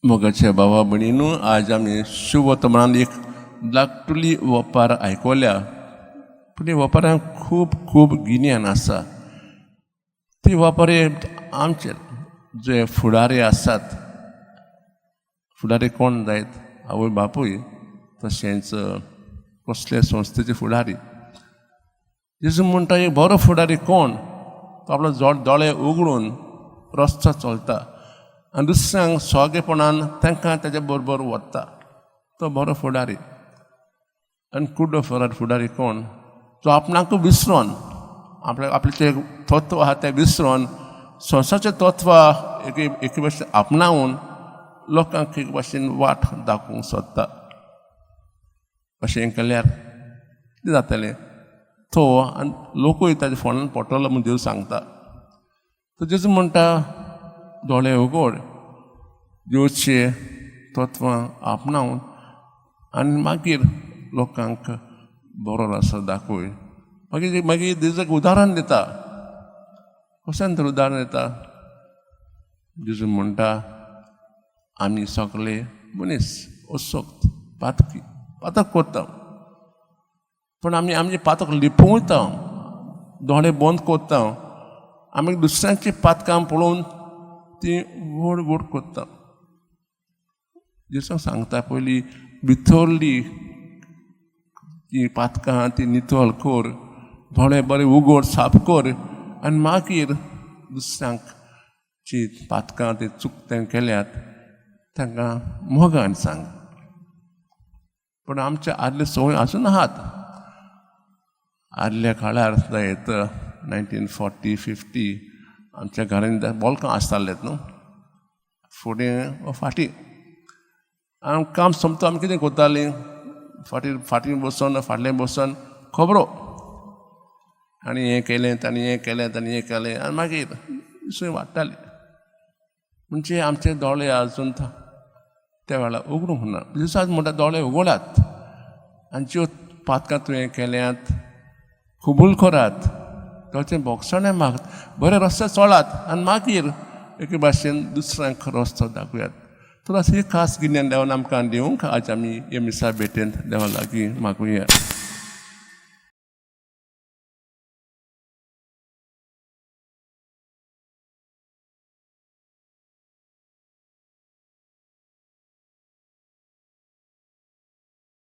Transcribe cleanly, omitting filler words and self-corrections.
मोगाच्या भावा भयणीनू, आज आमी शुभवर्तमानान एक धाकटुली ओपार आयकल्या, पूण ही ओपारान खूब खूब गिन्यान आसा. ती ओपार आमचे जे फुडारी आसात, फुडारी कोण जायत, आवय बापूय, तशेंच कसले संस्थेचे फुडारी. जेजू म्हणटा, एक बरो फुडारी कोण? तो आपलो दोळे उगडून रस्तो चलता आनी दुसऱ्यांक सोगेपणान तांकां ताच्या बरोबर व्हरता, तो बरो फुडारी. आनी कुड्डो फुडारी कोण? जो आपणाकूय विसरोन, आपल्या आपलें जें तत्व आहा तें विसरोन, संवसाराचें तत्व एक एके भाशेन आपणावन लोकांक एक भाशेन वाट दाखोवंक सोदता. अशें केल्यार कितें जातलें? तो आनी लोकूय ताच्या फोंडान पडटलो म्हूण जेजू सांगता. तो जेजू म्हणटा, दोळे उगड, देवचे तत्वां आपणावन आनी मागीर लोकांक बरो रस्तो दाखय. मागीर मागीर जेजूक उदाहरण दिता. कशें तर उदाहरण दिता? जेजू म्हणटा, आमी सगळे मनीस असक्त, पातकी, पातक करता, पूण आमी आमचे पातक लिपोवता, दोळे बंद करता. आमी दुसऱ्यांची पातकां पळोवन ती व्हड व्हड करता. जेजू सांगता, पयलीं भितरली ती पातकां ती नितळ कर, दोळे बरे उगड, साफ कर आनी मागीर दुसऱ्यांक जी पातकां ती चूक तें केल्यात तांकां मोगान सांग. पूण आमचे आदले संवय आजून आहात. आदल्या काळार जायत 1940-50, आमच्या घरांत बोल्कां आसतालेत न्हू, फुडें फाटीं. आनी काम सोंपता आमी कितें करतालीं? फाटीं फाटीं बसोन, फाटल्यान बसोन खबरो, आनी हें केलें, ताणें हें केलें, ताणें हें केलें, आनी मागीर इसवण वाडटाली. म्हणजे आमचे दोळे आजून त्या वेळार उगडूंक ना. दिसाच म्हणटा, दोळे उगडात आनी ज्यो पातकां तुवें केल्यात कबूल करात, ताचें भोगसणें मागत बरे रस्ते चलात आनी मागीर एके भाशेन दुसऱ्यांक रस्तो दाखयात. तर अशी खास गिन्यान देवान आमकां दिवंक आज आमी हे मिसा भेटेंत देवा लागीं मागुया.